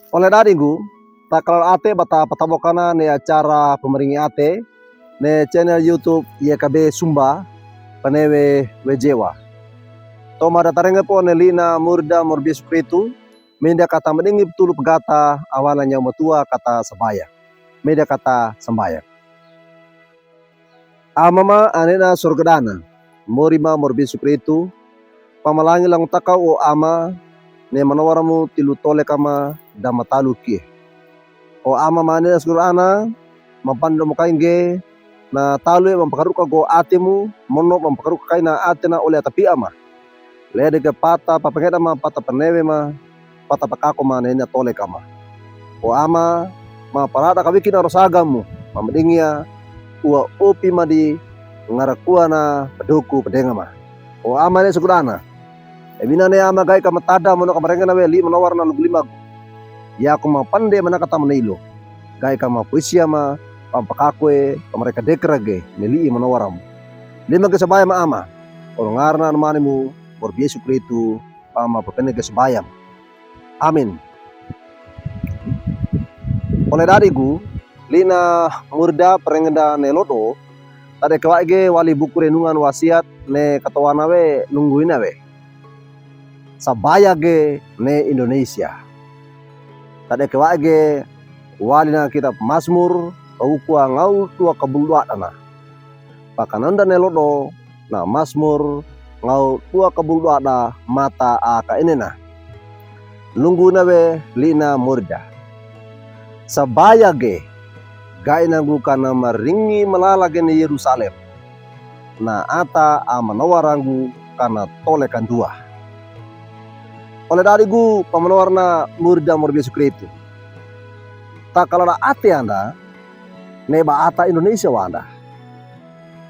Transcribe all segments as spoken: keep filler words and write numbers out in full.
Ole dadi'nggu, ta kalalaate ba ta patabokana ne acara Pamaringi Ate ne channel YouTube Y K B Sumba, panewe wejewa. Tomadatarengepo ne li'na murda morbisu kritu, minda kata madingi patulu pagata awa na nyaw matua kata sambaya. Minda kata sambaya. Amama ane na sorgadana, morima morbisu kritu, pamalangi langotakaw o Ama, ne manowara mo tilu tole kama da matalu kiye. O Amama ane na sorgadana, mapandra mo kaingge, na taluwe mampakaruka go ate mo, mono mampakaruka kaina ate na ole atapiama. Lede ke pata papangeda ma, pata panewe ma, pata pakako ma ne na tole kama. O Ama, maparada kawiki na rosaga mo, mamadingia, uwa opi madi ngarakua na padoku padenga ma. O Ama ne sukudana. Ebina ne Ama gai kamatada mono kamarengena we li manowara na lugulima go. Yako mapande mana kata maneilo. Gai kamapuisia ma, pampakakue, kamarekadekeraga, ne li manowara mo. Lima ge sambaya ma Ama. Oro ngarana na mane mo, morbisu kritu, pamapapene ge sambaya ma. Amin. Ole dadi'nggu, li'na murda parengeda ne lodo, tade kewa ge wali buku renungan wasiat ne katowana we nungguina we. Sambaya ge ne Indonesia. Tade kewa ge wali na kitab Masmur, kawukua ngaw dua kabulduadana. Pakananda ne lodo, na Masmur ngaw dua kabulduada mata a kaenena. Lungguna we li'na murda. Sambaya ge, gaina nggu kana maringi malala ge ne Yerusalem. Na ata a manowara nggu kana tole kandua. Ole dadi'nggu pamanowara na murda morbisu kritu. Ta kalalaate anda, ne ba ata Indonesia wanda.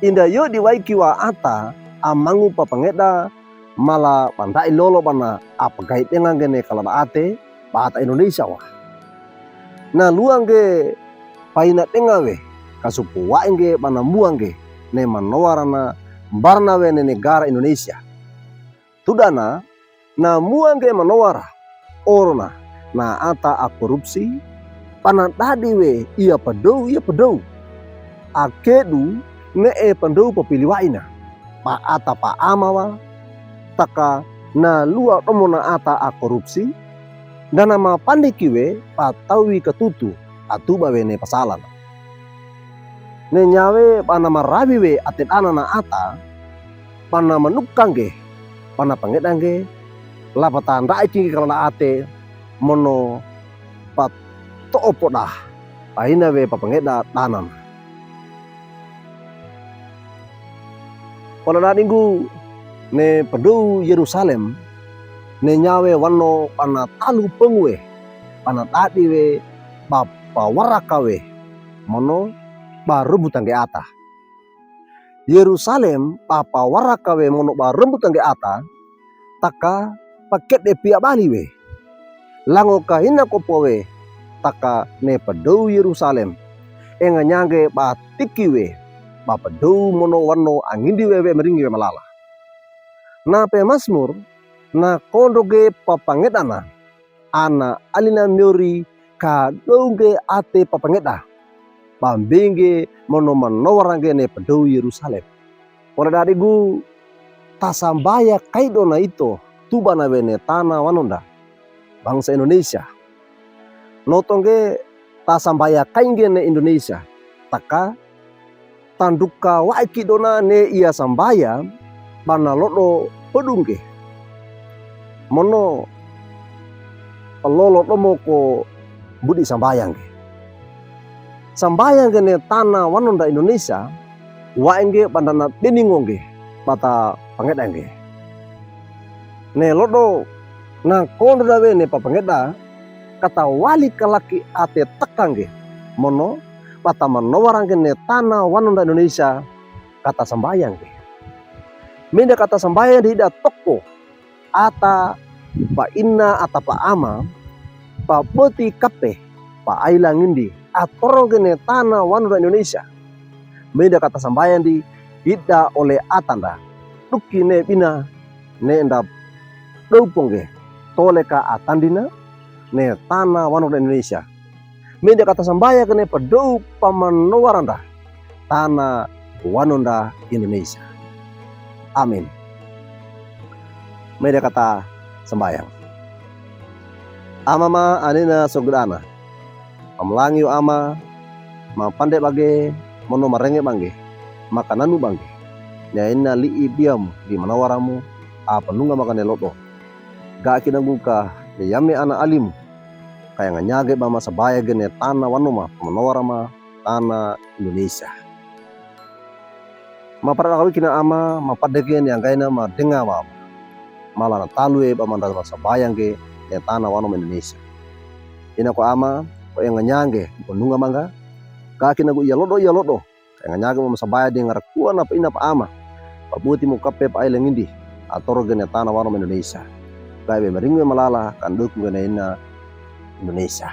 Inda yo diwaiki wa ata a mangu papangeda mala panda'i lolo bana a pagaidengangge ne kalalaate ba ata Indonesia wa. Na luwangge paina denga we, kasupu waingge bana muwangge ne manowara na mbarana we ne negara Indonesia. Tudana, na muwangge manowara, orona, na ata a korupsi, pana dadi we iya padow, iya padow. Akedu, ne e pandow papiliwaina. Pa ata pa ama wa, taka na luwa domo na ata a korupsi, dana mapandiki we, patawi katutu, atuba we ne pasalana. Ne nyawe bana marawi we ate dana na ata, bana manukangge, bana pangedangge, lapata ndaikingge kalalaate, mono pato'o poda, paina we papangeda dana na. Pala dadi'nggu ne padow Yerusalem, ne nyawe wano bana talu pangue, bana dadi we ba pawaraka we, mono ba rembutangge ata. Yerusalem ba pawaraka we mono ba rembutangge ata, taka pakede pia bali we. Lango kahina kopo we, taka ne padow Yerusalem. Enga nyangge ba tiki we, ba padow mono wano angindi we we maringi we malala. Na pe Masmur, na kondo ge papangedana, ana alina miori ka dongge ate papangeda. Bambingge mono manowarangge ne padow Yerusalem. Pala dadi'nggu tasambaya kaido na ito, tuba na we ne tana wanonda. Bangsa Indonesia. Notongge tasambaya kaingge ne Indonesia. Taka tanduka waiki dona ne iya sambaya, bana lodo pedungge. Mono lolo domo ko budi sambayangge. Sambayangge ne tana wanonda Indonesia, waingge bandana beningonge, bata pangedangge. Ne lodo, na kondo dawe ne papangeda, kata wali kalaki ate takangge, mono, bata manowarangge ne tana wanonda Indonesia, kata sambayangge. Minda kata sambayangge ida toko, ata pa ina ata pa ama, pa boti kape, pa ailangindi, atorongge ne tana wanonda Indonesia. Minda kata sambayangdi, ida ole atanda. Duki ne bina, ne enda dowpongge, tole ka atandina, ne tana wanonda Indonesia. Medi kata sambayangge ne pedowuk pamanowaranda, tana wanonda Indonesia. Amin. Medi kata sambayang. Ama ma anina sogdana. Mamalangi o Ama, mapande bage, mono marenge bangge, makananu bangge. Ni aina li'i biamu, li'i manowaramu, a panunga mangga ne lodo. Ga kinagu ka, ni yame ana alimu. Ka yanganyage ba masabayangge ne tana wanoma, pamanowarama, tana Indonesia. Maparada kawi kina Ama, mapadege ni anggaina madenga wa Ama. Mala na talue ba manda masabayangge, ne tana wanoma Indonesia. Ina ko Ama, ko yanganyange, ko nunga mangga. Ga kinagu iya lodo, iya lodo. Ka yanganyage ba masabayangge ngarekuwa na pa ina pa Ama. Pabuti mo kape pa ai lengindi. Atorge ne tana wanoma Indonesia. Ga iwe maringu we malala, ka ndoku we ne ina Indonesia.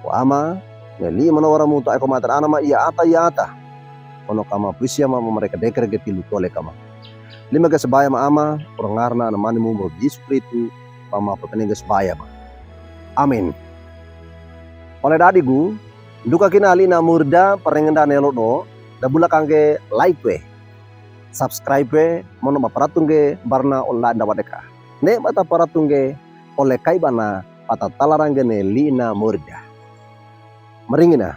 Ko Ama, ne li'i manowaramu to ai ko materana ma iya ata, iya ata. Ono ka mapusiya ma marekedekede ge pilu tole kama. Lima ge sabayang ma Ama, ko ngarana anamanimu mo Yesu Kristu, ba mapapenenge sabayang ma. Amin. Ole dadigu, nduka kina li'i na murda parengenda ne lodo, da bula kangge like we. Subscribe we, mono maparatunge barna ole nda wadeka. Ne bata paratunge, ole kai bana, pata talarange ne li'i na murda. Maringina.